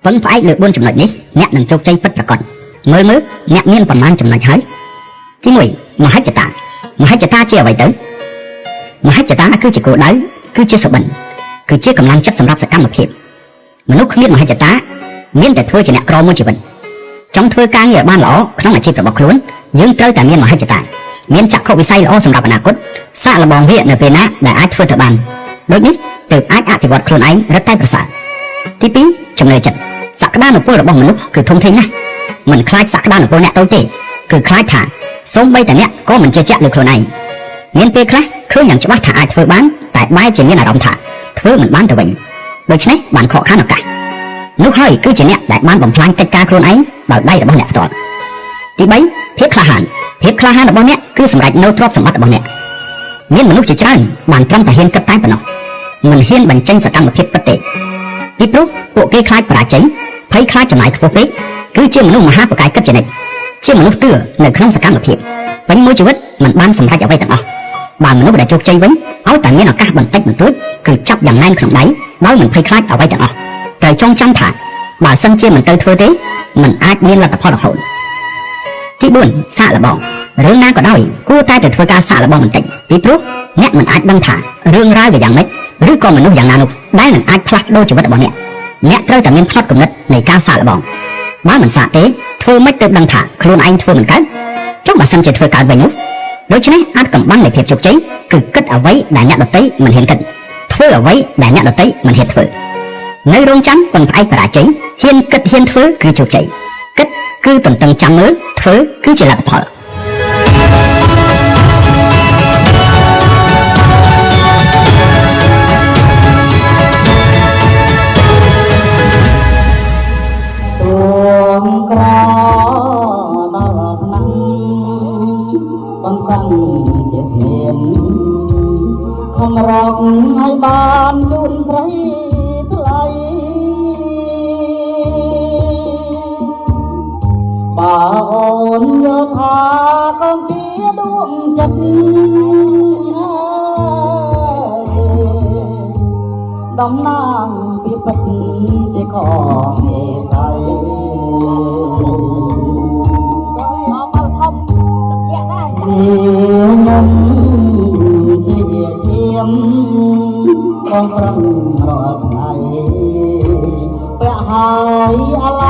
ពឹងផ្អែកលើ4ចំណុចនេះអ្នកនឹងជោគជ័យពិតប្រាកដមើលមើលអ្នកមានប្រមាណចំណុចហើយទី1មហិច្ឆតាមហិច្ឆតាជាអ្វីទៅមហិច្ឆតាគឺជាគោលដៅគឺជាសុបិនគឺជាកម្លាំងចិត្តសម្រាប់សកម្មភាពមនុស្សគ្មានមហិច្ឆតាមានតែធ្វើជាអ្នកក្រមួយជីវិតចង់ធ្វើការងារឲ្យបានល្អក្នុងអាជីពរបស់ខ្លួនយើងត្រូវតែមានមហិច្ឆតាមានចក្ខុវិស័យល្អសម្រាប់អនាគតសាកល្បងវានៅពេលណាដែលអាចធ្វើទៅបានដូចនេះទើបអាចអភិវឌ្ឍខ្លួនឯងរឹតតែប្រសើរទី2ជំនឿចិត្តសក្តានុពលរបស់មនុស្សគឺធំធេងណាស់មិនខ្លាចសក្តានុពលអ្នកតូចទេគឺខ្លាចថាសូម្បីតែអ្នកក៏មិនជឿជាក់លើខ្លួនឯងមានពេលខ្លះឃើញយ៉ាងច្បាស់ថាអាចធ្វើបានតែបែរជាមានអារម្មណ៍ថាធ្វើមិនបានទៅវិញដូច្នេះបានខកខានឱកាសនោះហើយគឺជាអ្នកដែលបានបំផ្លាញកិច្ចការខ្លួនឯងដោយដៃរបស់អ្នកផ្ទាល់ទី3ភាពក្លាហានភាពក្លាហានរបស់អ្នកគឺសម្រេចនៅទ្រព្យសម្បត្តិរបស់អ្នកមានមនុស្សជាច្រើនបានត្រឹមតែហ៊ានគិតតែប៉ុណ្ណោះមិនហ៊ានបញ្ចេញសកម្មភាពពិតទេពីព្រោះពួកគេខ្លាចបរាជ័យភ័យខ្លាចចំណាយខ្ពស់ពេកគឺជាមនុស្សមហាបកាយគិតជានិច្ចជាមនុស្សទឿនៅក្នុងសកម្មភាពពេញមួយជីវិតមិនបានសម្រេចអ្វីទាំងអស់បើមនុស្សដែលជោគជ័យវិញឲ្យតែមានឱកាសបន្តិចបន្តួចគឺចាប់យ៉ាងណែនក្នុងដៃដោយមិនភ័យខ្លាចអ្វីទាំងអស់ត្រូវចងចាំថាបើសិនជាមិនទៅធ្វើទេមិនអាចមានលទ្ធផលរហូតទី4សាកល្បងរឿងណាក៏ដោយគួរតែទៅធ្វើការសាកល្បងបន្តិចពីព្រោះអ្នកមិនអាចដឹងថារឿងរ៉ាវវាយ៉ាងម៉េចឬក៏មនុស្សយ៉ាងណានោះដែលនឹងអាចផ្លាស់ប្ដូរជីវិតរបស់អ្នកអ្នកត្រូវតែមានផ្នត់គំនិតនៃការសាកល្បងបើមិនសាកទេធ្វើម៉េចទើបដឹងថាខ្លួនឯងធ្វើមិនកើតចុះបើសិនជាធ្វើកើតវិញនោះដូច្នេះអាចកំបាំងនៃភាពជោគជ័យគឺគិតអ្វីដែលអ្នកដទៃមិនហ៊ានគិតធ្វើអ្វីដែលអ្នកដទៃមិនហ៊ានធ្វើនៅរងចាំពឹងផ្អែកបរាជ័យហ៊ានគិតហ៊ានធ្វើគឺជោគជ័យគិតគឺទន្ទឹងចាំមើលធ្វើគឺជាលទ្ធផល ទួងក្រដល់ថ្នាក់បន្សឹងជាស្មៀនខំរកឲ្យបានជូនស្រីថ្លៃបើអូនយល់ថាកងជាដួងចិត្តតំណាងពីពិតជាកងអេស័យ មកមកធំទឹកជាក់ដែរចា ជាញជាឈាមបងប្រឹងរាល់ថ្ងៃពាក់ហើយអាឡ